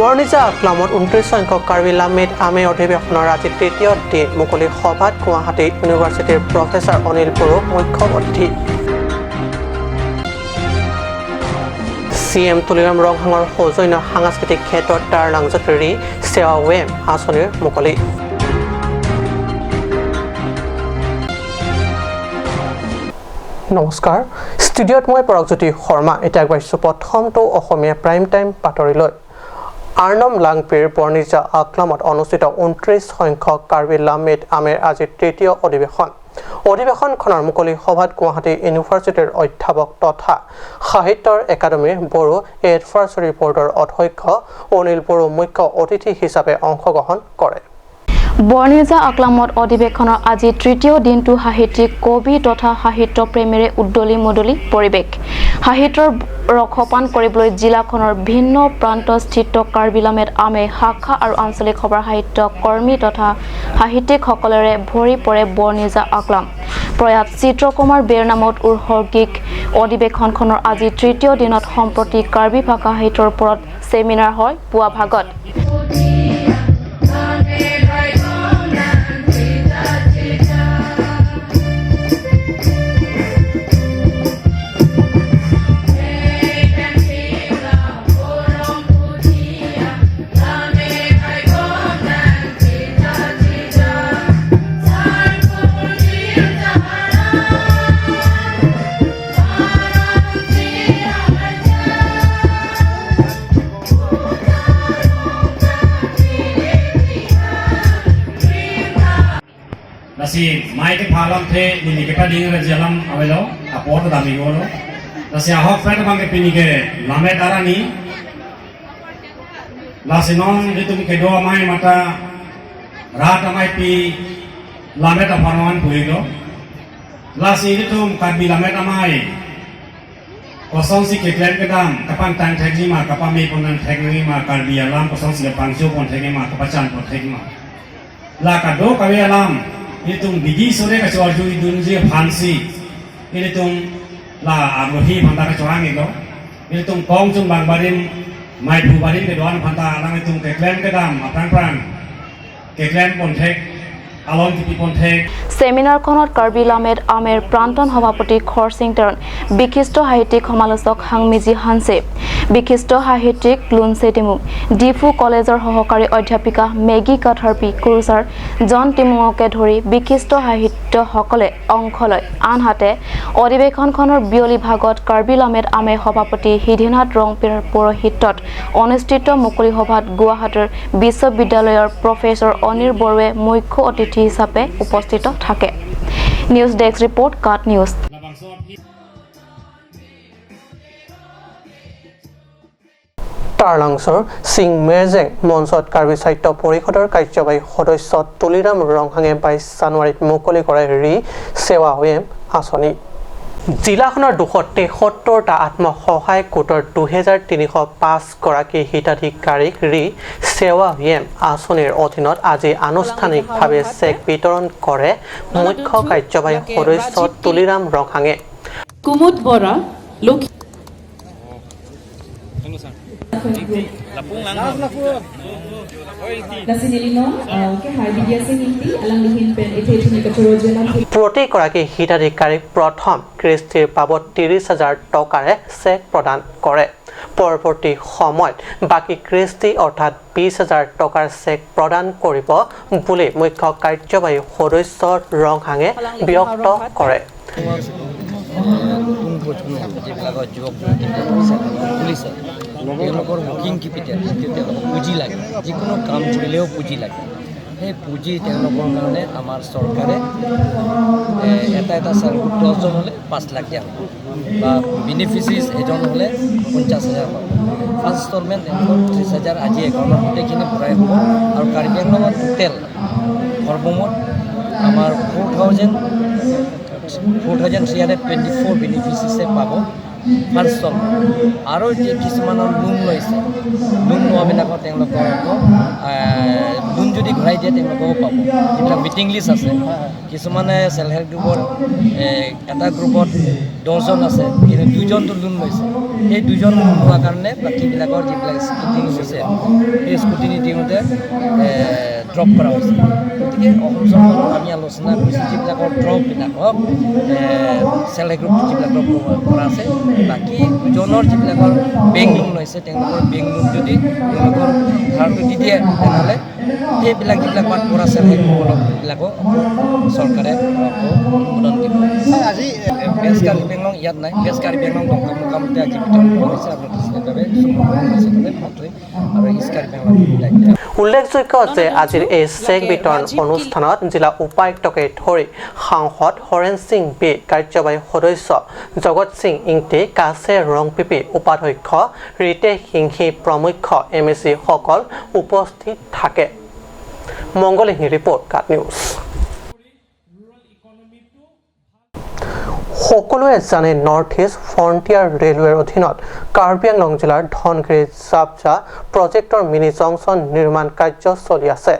বৰনিজা আকলামত 29 সংখ্যক কাৰ্বি লামেট আমে অধিৱেশনৰ আজি তৃতীয় দিন। মুকলি সভাত গুৱাহাটী ইউনিভাৰ্চিটিৰ প্ৰফেচাৰ অনিল বড়ো মুখ্য অতিথি। চি এম তুলিৰাম ৰংহাঙৰ সৌজন্য সাংস্কৃতিক ক্ষেত্ৰত তাৰ লাংজত ৰি সেৱা ৱেম আঁচনিৰ মুকলি। নমস্কাৰ, ষ্টুডিঅ'ত মই পৰাগজ্যোতি শৰ্মা। এতিয়া আগবাঢ়িছোঁ প্ৰথমটো অসমীয়া প্ৰাইম টাইম বাতৰিলৈ। আৰ্নম লাংপিৰ বৰ্ণিজা আকলামত অনুষ্ঠিত 29 সংখ্যক কাৰ্বি লামেট আমেৰ আজি তৃতীয় অধিৱেশন। অধিৱেশনখনৰ মুকলি সভাত গুৱাহাটী ইউনিভাৰ্চিটিৰ অধ্যাপক তথা সাহিত্যৰ একাডেমীৰ বড়ো এডভাইচৰী বৰ্ডৰ অধ্যক্ষ অনিল বড়ো মুখ্য অতিথি হিচাপে অংশগ্ৰহণ কৰে। বৰ্ণিজা আকলামত অধিৱেশনৰ আজি তৃতীয় দিনটো সাহিত্যিক, কবি তথা সাহিত্য প্ৰেমীৰে উদ্দলি মুদলি পৰিৱেশ। সাহিত্যৰ ৰসপান কৰিবলৈ জিলাখনৰ ভিন্ন প্ৰান্তস্থিত কাৰ্বি লামেট আমে শাখা আৰু আঞ্চলিক সভাৰ সাহিত্য কৰ্মী তথা সাহিত্যিকসকলেৰে ভৰি পৰে বৰ্ণিজা আকলাম। প্ৰয়াত চিত্ৰকুমাৰ বেৰ নামত উৎসৰ্গিক অধিৱেশনখনৰ আজি তৃতীয় দিনত সম্প্ৰতি কাৰ্বি ভাষা সাহিত্যৰ ওপৰত চেমিনাৰ হয় পুৱা ভাগত। Lasi mai ke phalam the ni ke pa ding ra jalam avelo apor dami golo lasi ahok fat bang ke pini ke lame darani lasi non ritum ke do mai mata rat amai pi lame ta phanon puilo lasi ritum karbi lame amai kosong si ke klem ke dam kapan tang thek ma kapam me ponan thek ni ma karbi alam kosong si pangjo pon thek ma kapachan pon thek ma la ka do kawe alam ini bigi sore ka chor ju dun ji phansi ini tum la amlohi phanta ka chorang ilo ini tum kong chum bang barim mai phu barim ke don phanta alang tum ke klem ke dam aprang prang ke klem pon thek along ki pon thek. চেমিনাৰখনত Karbi লামেট Amer প্ৰান্তন সভাপতি খৰসিং তেৰণ, বিশিষ্ট সাহিত্যিক সমালোচক হাংমিজি হানছে, বিশিষ্ট সাহিত্যিক লুনচে টিমুং, ডিফু কলেজৰ সহকাৰী অধ্যাপিকা Maggi কাথাৰপি কুৰুচাৰ জন টিমুঙকে ধৰি বিশিষ্ট সাহিত্যসকলে অংশ লয়। আনহাতে অধিৱেশনখনৰ বিয়লি ভাগত কাৰ্বি লামেট আমে সভাপতি সিদ্ধিনাথ ৰংপিৰ পৌৰোহিত্যত অনুষ্ঠিত মুকলি সভাত গুৱাহাটীৰ বিশ্ববিদ্যালয়ৰ প্ৰফেচৰ অনিল বড়োৱে মুখ্য অতিথি হিচাপে উপস্থিত থাকে। নিউজ ডেস্ক ৰিপৰ্ট, কাট নিউজ। টাৰলাংছৰ সিং মেৰজেং মঞ্চত কাৰ্বি সাহিত্য পৰিষদৰ কাৰ্যবাহী সদস্য তুলিৰাম ৰংহাঙে 22 জানুৱাৰীত মুকলি কৰে ৰি সেৱা ৱেম আঁচনি। জিলাখনৰ 273টা আত্মসহায়ক গোটৰ 2305 গৰাকী হিতাধিকাৰীক ৰি সেৱা ৱেম আঁচনিৰ অধীনত আজি আনুষ্ঠানিকভাৱে চেক বিতৰণ কৰে মুখ্য কাৰ্যবাহী সদস্য তুলিৰাম ৰংহাঙে। কুমুদ বৰা লোক প্ৰতিগৰাকী হিতাধিকাৰীক প্ৰথম কৃষ্টিৰ বাবদ 30,000 টকাৰে চেক প্ৰদান কৰে। পৰৱৰ্তী সময়ত বাকী কৃষ্টি অৰ্থাৎ 20,000 টকাৰ চেক প্ৰদান কৰিব বুলি মুখ্য কাৰ্যবাহী সদস্য ৰংহাঙে ব্যক্ত কৰে। যিবিলাকৰ যুৱক যুৱতীবিলাক খুলিছে তেওঁলোকৰ ৱৰ্কিং কেপিটেল, যিটো তেওঁলোকক পুঁজি লাগে, যিকোনো কাম কৰিলেও পুঁজি লাগে, সেই পুঁজি তেওঁলোকৰ কাৰণে আমাৰ চৰকাৰে এটা এটা চেল্ফ 10জন হ'লে 5 লাখ দিয়া হ'ব বা বেনিফিচিয়াৰিজ এজন হ'লে 50,000 পাব। ফাৰ্ষ্ট ইনষ্টলমেণ্ট তেওঁলোকৰ 30,000 আজি একাউণ্টত গোটেইখিনি ভৰাই হ'ব। আৰু কাৰ্বি আংলঙত টোটেল সৰ্বমুঠ আমাৰ 4,324 বেনিফিচিয়াৰিছে পাব। ফাৰ্ষ্ট চল। আৰু যে কিছুমানৰ লোন লৈছে, লোন লোৱাবিলাকৰ তেওঁলোকৰ আকৌ লোন যদি ঘূৰাই দিয়ে, তেওঁলোকেও পাব। যিবিলাক ৱেইটিং লিষ্ট আছে, কিছুমানে চেল্ফ হেল্প গ্ৰুপত এটা গ্ৰুপত 10জন আছে, কিন্তু দুজনটো লোন লৈছে। সেই দুজন লোন লোৱাৰ কাৰণে বাকীবিলাকৰ যিবিলাক স্ক্ৰুটিনি হৈছে, সেই স্ক্ৰুটিনি দিওঁতে ড্ৰপ কৰা হৈছে। গতিকে অসম চৰকাৰৰ আমি আলোচনা কৰিছোঁ, যিবিলাকৰ ড্ৰপবিলাকক চেল্ফ হেল্প গ্ৰুপ যিবিলাক ড্ৰপ কৰা আছে, বাকী দুজনৰ যিবিলাকৰ বেংক লোন লৈছে, তেওঁলোকৰ বেংক লোন যদি তেওঁলোকৰ ধাৰটো দি দিয়ে, তেনেহ'লে সেইবিলাক যিবিলাক বাদ পৰা চেল্ফ হেল্প গ্ৰুপবিলাকো চৰকাৰে আকৌ অনুমোদন দিব। আজি ৱেষ্ট কাৰ্বি আংলং ইয়াত নাই। ৱেষ্ট কাৰ্বি আংলং ডংকামুকামতে আজি বিতৰণ কৰা হৈছে আৰু সেইবাবে চুমুকাম আৰু ইষ্ট কাৰ্বি আংলং। উল্লেখযোগ্য যে আজিৰ এই চেক বিতৰণ অনুষ্ঠানত জিলা উপায়ুক্তকে ধৰি সাংসদ হৰেণ সিং বি, কাৰ্যবাহী সদস্য জগত সিং ইংতি, কাছে ৰংপিপি, উপাধ্যক্ষ ৰিতেশ সিংহী প্ৰমুখ্য এম এ চিসকল উপস্থিত থাকে। মংগলসিং ৰিপৰ্ট, কাট নিউজ। সকলোৱে জানে, নৰ্থ ইষ্ট ফ্ৰণ্টিয়াৰ ৰেলৱেৰ অধীনত কাৰ্বি আংলং জিলাৰ ধনশিৰি জাপজা প্ৰজেক্টৰ মিনি জংচন নিৰ্মাণ কাৰ্য চলি আছে।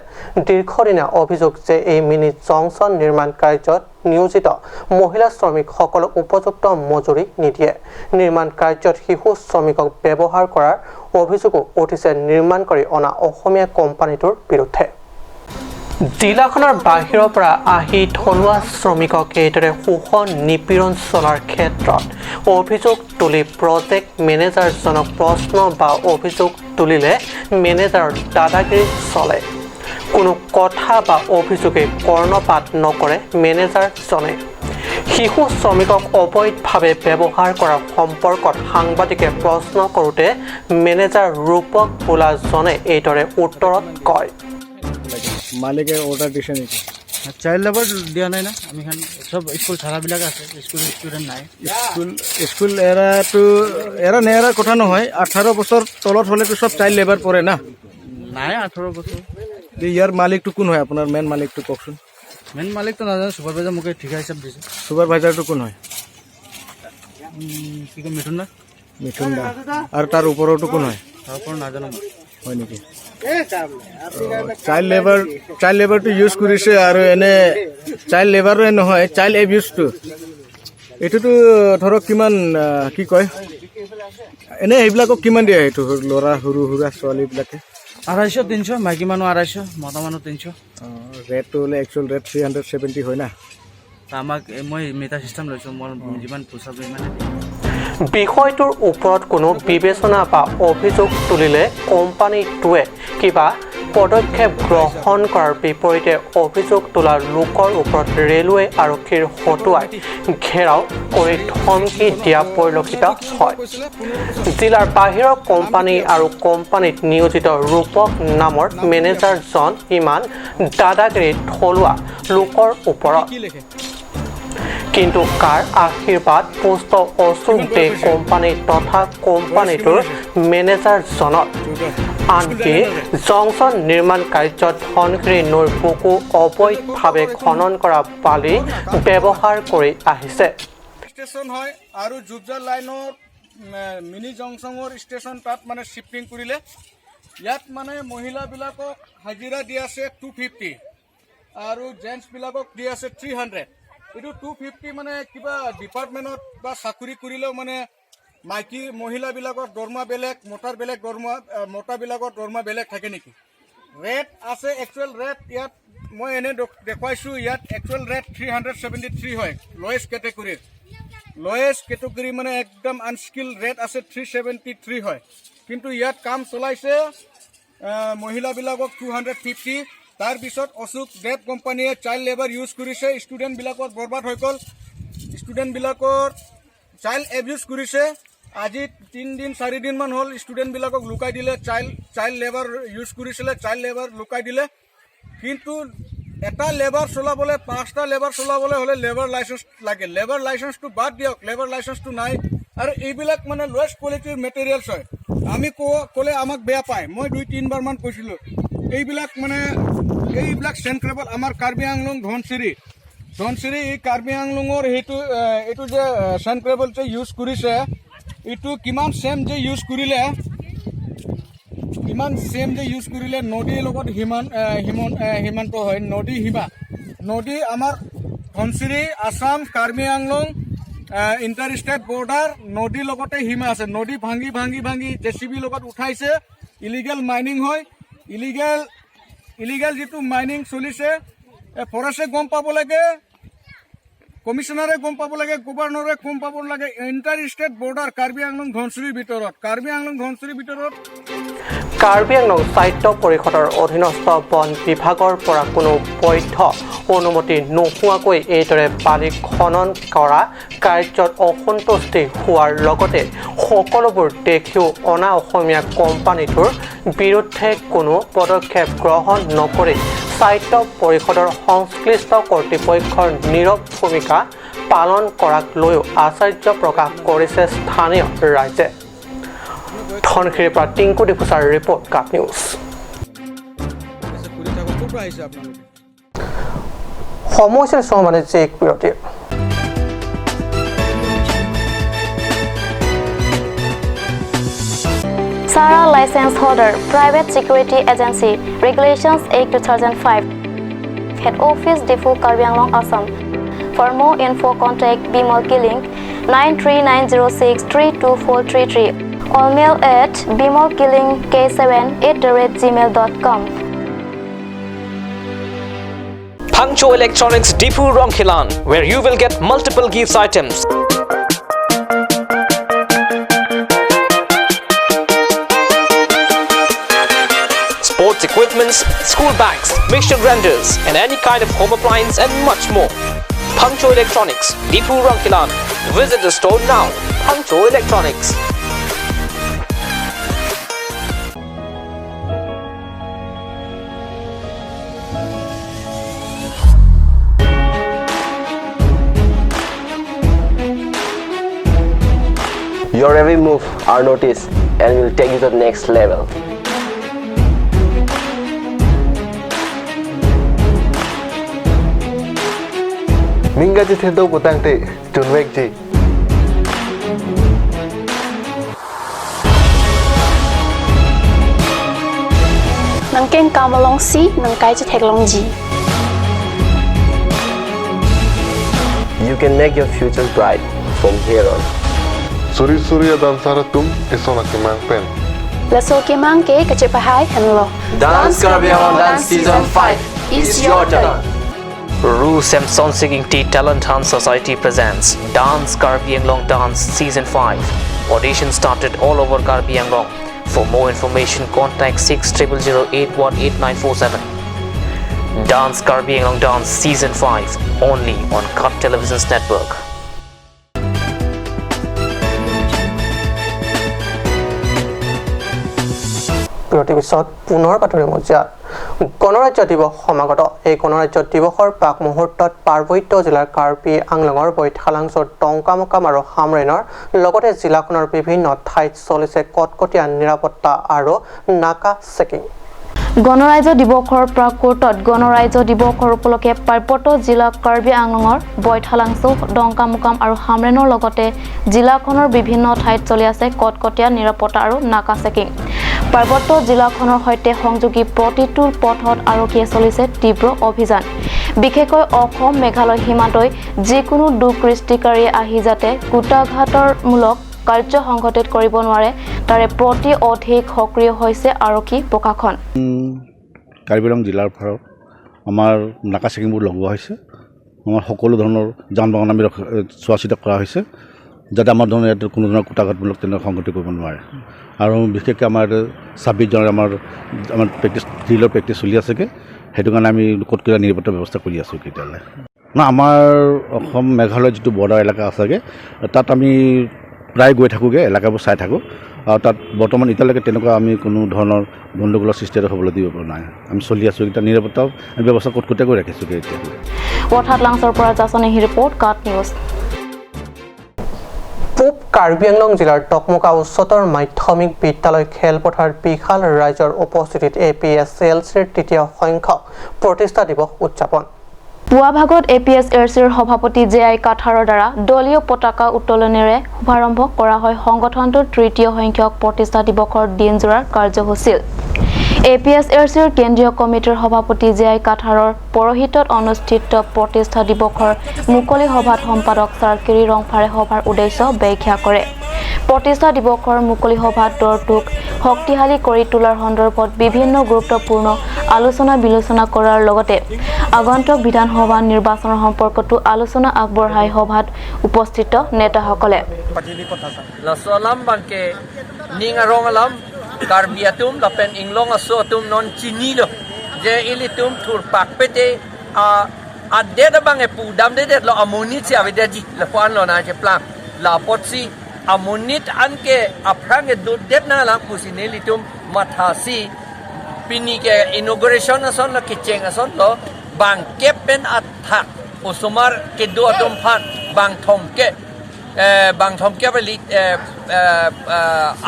দীৰ্ঘদিনীয়া অভিযোগ যে এই মিনি জংচন নিৰ্মাণ কাৰ্যত নিয়োজিত মহিলা শ্ৰমিকসকলক উপযুক্ত মজুৰি নিদিয়ে। নিৰ্মাণ কাৰ্যত শিশু শ্ৰমিকক ব্যৱহাৰ কৰাৰ অভিযোগো উঠিছে নিৰ্মাণ কৰি অনা অসমীয়া কোম্পানীটোৰ বিৰুদ্ধে। জিলাখনৰ বাহিৰৰ পৰা আহি থলুৱা শ্ৰমিকক এইদৰে শোষণ নিপীড়ন চলাৰ ক্ষেত্ৰত অভিযোগ তুলি প্ৰজেক্ট মেনেজাৰজনক প্ৰশ্ন বা অভিযোগ তুলিলে মেনেজাৰৰ দাদাগিৰি চলে। কোনো কথা বা অভিযোগে কৰ্ণপাত নকৰে মেনেজাৰজনে। শিশু শ্ৰমিকক অবৈধভাৱে ব্যৱহাৰ কৰাৰ সম্পৰ্কত সাংবাদিকে প্ৰশ্ন কৰোঁতে মেনেজাৰ ৰূপক বোলাজনে এইদৰে উত্তৰত কয়, মালিকে অৰ্ডাৰ দিছে নেকি? চাইল্ড লেবাৰ দিয়া নাই না। আমি খান চব স্কুল চাৰাবিলাক আছে, স্কুল ষ্টুডেণ্ট নাই। স্কুল স্কুল এৰাটো এৰা নেৰাৰ কথা নহয়, 18 বছৰ তলত হ'লেতো চব চাইল্ড লেবাৰ পৰে না। নাই 18 বছৰ। ইয়াৰ মালিকটো কোন হয়? আপোনাৰ মেইন মালিকটো কওকচোন। মেইন মালিকটো নাজানো, ছুপাৰভাইজাৰ মোকে ঠিকা হিচাপ দিছে। ছুপাৰভাইজাৰটো কোন হয়? কি কয়, মিথুন দা। মিথুন দা। আৰু তাৰ ওপৰতো কোন হয়? তাৰ ওপৰত নাজানো মই। হয় নেকি? চাইল্ড লেবাৰ, চাইল্ড লেবাৰটো ইউজ কৰিছে আৰু এনে চাইল্ড লেবাৰো নহয়, চাইল্ড এবিউজটো এইটোতো ধৰক কিমান কি কয়, এনে সেইবিলাকক কিমান দিয়ে এইটো ল'ৰা সৰু সুৰা ছোৱালীবিলাকে? 250, 300। মাইকী মানুহ 250, মতা মানুহ 300। ৰেটটো হ'লে একচুৱেল ৰেট 370 হয় না। আমাক মই মিটাৰ চিষ্টেম লৈছোঁ, মোৰ যিমান পোচাব ইমানে। বিষয়টোৰ ওপৰত কোনো বিবেচনা বা অভিযোগ তুলিলে কোম্পানীটোৱে কিবা পদক্ষেপ গ্ৰহণ কৰাৰ বিপৰীতে অভিযোগ তোলা লোকৰ ওপৰত ৰেলৱে আৰক্ষীৰ হতুৱাই ঘেৰাও কৰি ধমকি দিয়া পৰিলক্ষিত হয়। জিলাৰ বাহিৰৰ কোম্পানী আৰু কোম্পানীত নিয়োজিত ৰূপক নামৰ মেনেজাৰজন ইমান দাদাগিৰি থলুৱা লোকৰ ওপৰত, কিন্তু কাৰ আশীৰ্বাদ পুষ্ট অশোক দে কোম্পানী তথা কোম্পানীটোৰ মেনেজাৰজনৰ? আনকি জংচন নিৰ্মাণ কাৰ্যত ধনশিৰি নৈৰ বুকু অবৈধভাৱে খনন কৰা বালি ব্যৱহাৰ কৰি আহিছে। ষ্টেচন হয় আৰু জুবজা লাইনৰ মিনি জংচনৰ ষ্টেচন তাত মানে শ্বিফটিং কৰিলে। ইয়াত মানে মহিলাবিলাকক হাজিৰা দি আছে 250 আৰু জেণ্টছবিলাকক দি আছে 300। এইটো 250 মানে কিবা ডিপাৰ্টমেণ্টত বা চাকৰি কৰিলেও মানে মাইকী মহিলাবিলাকৰ দৰমহা বেলেগ, মতাৰ বেলেগ দৰমহা, মতাবিলাকৰ দৰমহা বেলেগ থাকে নেকি? ৰেট আছে, একচুৱেল ৰেট ইয়াত মই এনে দেখুৱাইছোঁ। ইয়াত একচুৱেল ৰেট 373 হয় লয়েষ্ট কেটেগৰীৰ। লয়েষ্ট কেটেগৰী মানে একদম আনস্কিল ৰেট আছে 373 হয়, কিন্তু ইয়াত কাম চলাইছে মহিলাবিলাকক 250। তাৰপিছত অশোক দেৱ কোম্পানীয়ে চাইল্ড লেবাৰ ইউজ কৰিছে, ষ্টুডেণ্টবিলাকৰ বৰবাদ হৈ গ'ল, ষ্টুডেণ্টবিলাকৰ চাইল্ড এবিউজ কৰিছে। আজি 3 দিন 4 দিনমান হ'ল, ষ্টুডেণ্টবিলাকক লুকাই দিলে। চাইল্ড চাইল্ড লেবাৰ ইউজ কৰিছিলে, চাইল্ড লেবাৰ লুকাই দিলে। কিন্তু এটা লেবাৰ চলাবলৈ, পাঁচটা লেবাৰ চলাবলৈ হ'লে লেবাৰ লাইচেঞ্চ লাগে। লেবাৰ লাইচেঞ্চটো বাদ দিয়ক, লেবাৰ লাইচেঞ্চটো নাই। আৰু এইবিলাক মানে লৱেষ্ট কোৱালিটিৰ মেটেৰিয়েলছ হয়। আমি ক'লে আমাক বেয়া পায়। মই দুই তিনিবাৰমান কৈছিলোঁ। এইবিলাক মানে এইবিলাক চেণ্ট্ৰেবল আমাৰ কাৰ্বি আংলং ধনশিৰি, ধনশিৰি এই কাৰ্বি আংলঙৰ সেইটো এইটো যে চেণ্ট্ৰেবল যে ইউজ কৰিছে। এইটো কিমান চেম যে ইউজ কৰিলে, কিমান চেম যে ইউজ কৰিলে নদীৰ লগত সীমান সীমন সীমান্ত হয়। নদী সীমা, নদী আমাৰ Dhansiri, Assam, Karbi Anglong inter state border, নদীৰ লগতে সীমা আছে। নদী ভাঙি ভাঙি ভাঙি জেচিবিৰ লগত উঠাইছে। ইলিগেল মাইনিং হয়। ইলিগেল যিটো মাইনিং চলিছে, ফৰেষ্টে গম পাব লাগে, কমিশ্যনাৰে গম পাব লাগে, গভৰ্ণৰে গম পাব লাগে। Inter state border Karbi Anglong ধনশিৰিৰ ভিতৰত, কাৰ্বি আংলং ধনশিৰিৰ ভিতৰত। কাৰ্বি আংলং স্বায়ত্ত পৰিষদৰ অধীনস্থ বন বিভাগৰ পৰা কোনো বৈধ অনুমতি নোহোৱাকৈ এইদৰে বালি খনন কৰা কাৰ্যত অসন্তুষ্টি হোৱাৰ লগতে সকলোবোৰ দেখিও অনা অসমীয়া কোম্পানীটোৰ বিৰুদ্ধে কোনো পদক্ষেপ গ্ৰহণ নকৰি স্বায়ত্ত পৰিষদৰ সংশ্লিষ্ট কৰ্তৃপক্ষৰ নীৰৱ ভূমিকা পালন কৰাক লৈও আশ্চৰ্য প্ৰকাশ কৰিছে স্থানীয় ৰাইজে। ধনশিৰিৰ পৰা টিংকু ডিফুচাৰ ৰিপৰ্ট, কাট নিউজ। কৰি থাকক। ক'ৰ পৰা আহিছে আপোনালোকে? সময় হৈছে মানে যে এক বিৰতিৰ। Sara License Holder, Private Security Agency, Regulations Act 2005. Head Office, Diphu, Karbi Anglong, Assam. For more info, contact Bimal Killing 93906 32433 or mail at bimalkillingk7@gmail.com. Pangcho Electronics, Diphu, Rongkhilan, where you will get multiple gifts items. Sports equipments, school bags, mixture grinders, and any kind of home appliance and much more. Pangcho Electronics, Diphu, Rongkhilan. Visit the store now. Pangcho Electronics. Your every move are noticed and will take you to the next level. Mingaji Thendo Butangte, Tunwek Ji. Nangkeng kamalong si, nangkai chi theklong ji. You can make your future bright from here on. Suri Surya Dansara Tum Isona Kimang Pen. Laso kimang ke kachepahai hanlo. Dance Karbi Anglong Dance Season 5 is your turn. Ru Samson Singing Tea Talent Hunt Society presents Dance Karbi Anglong Dance Season 5. Audition started all over Karbi Anglong. For more information, contact 6000818947. Dance Karbi Anglong Dance Season 5, only on Cut Television's network. বিৰতিৰ পিছত পুনৰ বাতৰি মজিয়াত। গণৰাজ্য দিৱস সমাগত। এই গণৰাজ্য দিৱসৰ প্ৰাক মুহূৰ্তত পাৰ্বত্য জিলাৰ কাৰ্বি আংলঙৰ বৈঠালাংছ'ৰ টংকামুকাম আৰু হামৰেনৰ লগতে জিলাখনৰ বিভিন্ন ঠাইত চলিছে কটকটীয়া নিৰাপত্তা আৰু নাকা চেকিং। গণৰাজ্য দিৱসৰ প্ৰাকমুহূৰ্তত গণৰাজ্য দিৱসৰ উপলক্ষে পাৰ্বত্য জিলা কাৰ্বি আংলঙৰ বৈঠালাংছ', ডংকামুকাম আৰু হামৰেনৰ লগতে জিলাখনৰ বিভিন্ন ঠাইত চলি আছে কটকটীয়া নিৰাপত্তা আৰু নাকা চেকিং। পাৰ্বত্য জিলাখনৰ সৈতে সংযোগী প্ৰতিটো পথত আৰক্ষীয়ে চলিছে তীব্ৰ অভিযান। বিশেষকৈ অসম মেঘালয় সীমান্তই যিকোনো দুষ্কৃতিকাৰীয়ে আহি যাতে কূটাঘাতমূলক কাৰ্য সংঘটিত কৰিব নোৱাৰে, তাৰে প্ৰতি অধিক সক্ৰিয় হৈছে আৰক্ষী প্ৰশাসন। কাৰ্বি আংলং জিলাৰ ফালত আমাৰ নাকা চেকিংবোৰ লগোৱা হৈছে। আমাৰ সকলো ধৰণৰ যান বাহন আমি চোৱা চিতা কৰা হৈছে, যাতে আমাৰ ধৰণৰ ইয়াত কোনো ধৰণৰ কূটাঘাতমূলক তেনেকুৱা সংঘটিত কৰিব নোৱাৰে। আৰু বিশেষকৈ আমাৰ ইয়াতে 26 জানুৱাৰী আমাৰ প্ৰেক্টিছ, ড্ৰিলৰ প্ৰেক্টিছ চলি আছেগৈ, সেইটো কাৰণে আমি কটকটীয়া নিৰাপত্তা ব্যৱস্থা কৰি আছোঁ এতিয়ালৈ। না, আমাৰ অসম মেঘালয় যিটো বৰ্ডাৰ এলেকা আছেগৈ, তাত আমি প্ৰায় গৈ থাকোঁগৈ, এলেকাবোৰ চাই থাকোঁ। আৰু তাত বৰ্তমান এতিয়ালৈকে তেনেকুৱা আমি কোনো ধৰণৰ গণ্ডগোলৰ সৃষ্টি এটা হ'বলৈ দিব পৰা নাই। আমি চলি আছোঁ এতিয়া, নিৰাপত্তাও আমি ব্যৱস্থা কটকটীয়াকৈ ৰাখিছোঁগৈ এতিয়া। বৈঠালাংছ'ৰ পৰা জাচনেহী ৰিপৰ্ট, কাট নিউজ। পূব কাৰ্বি আংলং জিলাৰ টকমকা উচ্চতৰ মাধ্যমিক বিদ্যালয় খেলপথাৰত বিশাল ৰাইজৰ উপস্থিতিত এ পি এছ এল চিৰ তৃতীয় সংখ্যক প্ৰতিষ্ঠা দিৱস উদযাপন। পুৱা ভাগত এ পি এছ এৰ চিৰ সভাপতি জে আই কাথাৰৰ দ্বাৰা দলীয় পতাকা উত্তোলনেৰে শুভাৰম্ভ কৰা হয় সংগঠনটোৰ তৃতীয় সংখ্যক প্ৰতিষ্ঠা দিৱসৰ দিনজোৰাৰ কাৰ্যসূচী। এ পি এছ এৰ চিৰ কেন্দ্ৰীয় কমিটিৰ সভাপতি জে আই কাথাৰৰ পৌৰোহিত্যত অনুষ্ঠিত প্ৰতিষ্ঠা দিৱসৰ মুকলি সভাত সম্পাদক চাৰ্কিৰি ৰংফাৰে সভাৰ উদ্দেশ্য ব্যাখ্যা কৰে। প্ৰতিষ্ঠা দিৱসৰ মুকলি সভাত দলটোক শক্তিশালী কৰি তোলাৰ সন্দৰ্ভত বিভিন্ন গুৰুত্বপূৰ্ণ আলোচনা বিলোচনা কৰাৰ লগতে আগন্তুক বিধানসভা নিৰ্বাচনৰ সম্পৰ্কতো আলোচনা আগবঢ়াই সভাত উপস্থিত নেতাসকলে। Karbiatum lapen inglong aso atum non chini lo je ilitum thur pak pete a ade da bang e pu dam de lo amunit si ave ji la kwan lo na je plang la pot si amunit an ke aprang e dut det na la pu si ne litum matha si pini ke inauguration ason la ke cheng ason lo bang ke pen athak osomar ke do atum phan bang thom ke bang thom ke li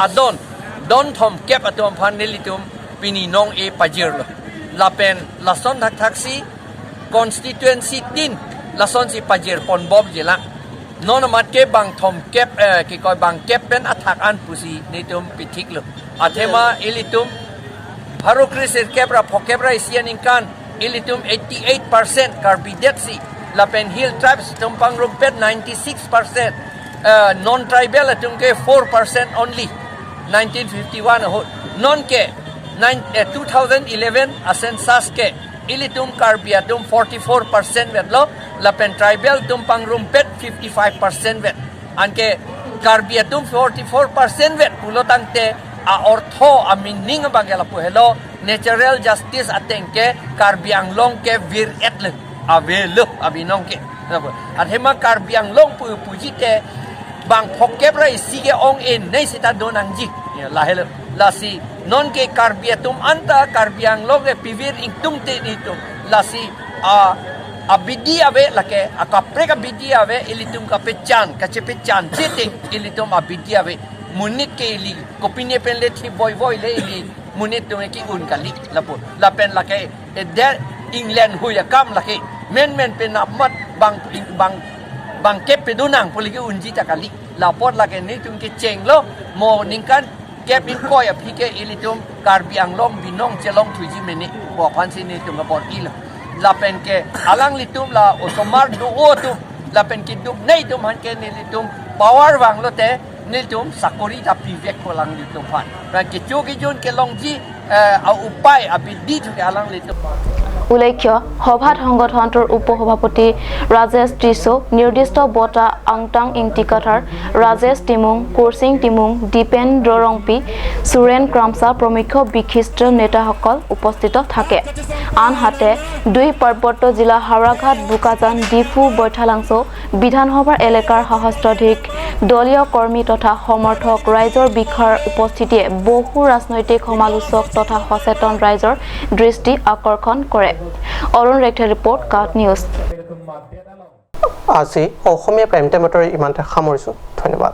adon don thom kep atom phan nelitum pini nong e pajir lo lapen lason thak thak si constituency tin lason si pajir pon bob jela non mat ke bang thom kep ki koi bang kep pen athak an pusi nitum pithik lo athema ilitum harokris er kepra phokepra isian inkan ilitum 88% karbidet si lapen hill tribes tum pangrumpet 96% non tribal atum ke 4% only 1951 ho non ke 2011 census ke ilitum karbiatum 44% vet lo lapen tribal tum pangrumpet 55% vet anke karbiatum 44% vet pulotang te a ortho a meaning bangela pu hello natural justice atengke karbianglong ke vir etle ave lo abinong ke athema karbianglong pu pujite bang phokep ra isi ke ong en nei sita donang ji la hel la si non ke karbiatum anta karbianglong ke pivir ingtum te ni tum la si a abidi ave lake akapre ka bidi ave ilitum ka pechan ka chepechan chete ilitum abidi ave munit ke ili kopine pen le thi boy boy le ili munit tum ki un ka li lapo la pen lake der England huya kam lake men men pen mat bang bang bang kep pe dunang puli ki unji takali lapot lake ni tum ki cheng lo mo ningkan kep in koi a phike ilitum karbianglong binong chelong thuji meni bo phan si ni tum ka por il la pen ke alang litum la osomar du o tum la pen ki dup nei tum han ke ni litum power wang lo te niltum sakori ta pivek kolang litum phan ra ke chu ki jun ke long ji a upai a bidi thu ke alang litum। উল্লেখ্য সভাত সংগঠনটোৰ উপসভাপতি ৰাজেশ ত্ৰিছো, নিৰ্দিষ্ট বঁটা আংটাং ইংটিকাথাৰ, ৰাজেশ টিমুং, কোৰচিং টিমুং, দীপেন দৰংপি, সুৰেন ক্ৰামচা প্ৰমুখ বিশিষ্ট নেতাসকল উপস্থিত থাকে। আনহাতে দুই পাৰ্বত্য জিলা হাওৰাঘাট, বোকাজান, ডিফু, বৈঠালাংছ' বিধানসভাৰ এলেকাৰ সহস্ৰাধিক দলীয় কৰ্মী তথা সমৰ্থক ৰাইজৰ বিশাল উপস্থিতিয়ে বহু ৰাজনৈতিক সমালোচক তথা সচেতন ৰাইজৰ দৃষ্টি আকৰ্ষণ কৰে। অৰুণ ৰেখে ৰিপৰ্ট, কাট নিউজ। আজি অসমীয়া প্ৰাইম টাইমত ইমানতে সামৰিছোঁ। ধন্যবাদ।